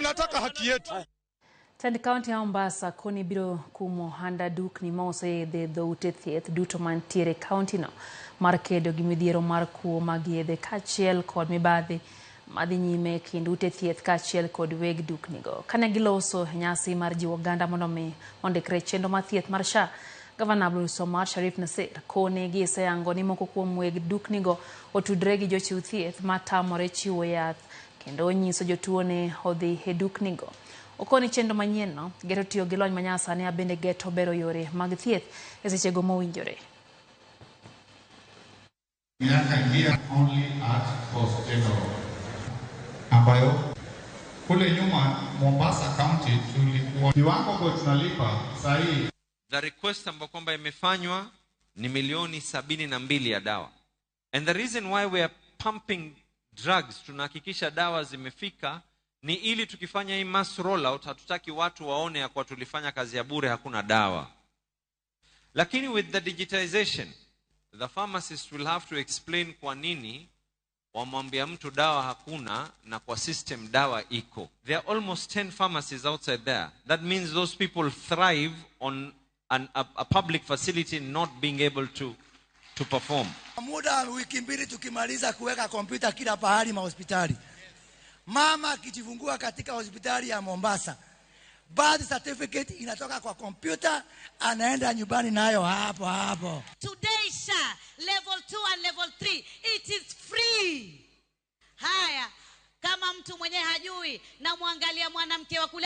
Tunataka haki yetu. Tend kaunti ya Mombasa koni biro kumo ohanda dukni mauso yedhe e dho ute thieth duto mantiere e kaunti no mar kedo gi midhiero mar kuo mag yedhe kaachiel kod mibadhi madhi nyime e kind ute thieth kaachiel kod weg duknigo. Kane giloso e nyasi mar jiwo oganda mondo mi ondikre e chenro mar thieth mar SHA, Gavana Abdulswamad Sharif Nassir koni giseyango ni moko kuom weg duknigo otudre gi jochiw thieth matamore chiwo yath kendo nyiso jotuo ni odhi e duknigo. Okoni chenro manyienno geto tiyo gi lony manyasani bende geto bero yore mag thieth e sechego mowinjore. Miaka ingia only at Coast General, ambayo kule nyuma Mombasa County tulikuwa kiwango kwa tunalipa sahii. The request ambayo kwamba imefanywa ni milioni 72 ya dawa. And the reason why we are pumping drugs, tunahakikisha dawa zimefika, ni ili tukifanya hii mass rollout, hatutaki watu waone ya kuwa tulifanya kazi ya bure, hakuna dawa. Lakini with the digitization, the pharmacist will have to explain kwa nini wamwambia mtu dawa hakuna na kwa system dawa iko. There are almost 10 pharmacies outside there. That means those people thrive on a public facility not being able to perform. Muda wa wiki 2 tukimaliza kuweka kompyuta kila pahali mahospitali, mama akijifungua katika hospitali ya Mombasa, birth certificate inatoka kwa kompyuta, anaenda nyumbani nayo hapo hapo. Today SHA level 2 and level 3, it is free. Haya, kama mtu mwenyewe hajui, namwangalia mwanamke wa kule.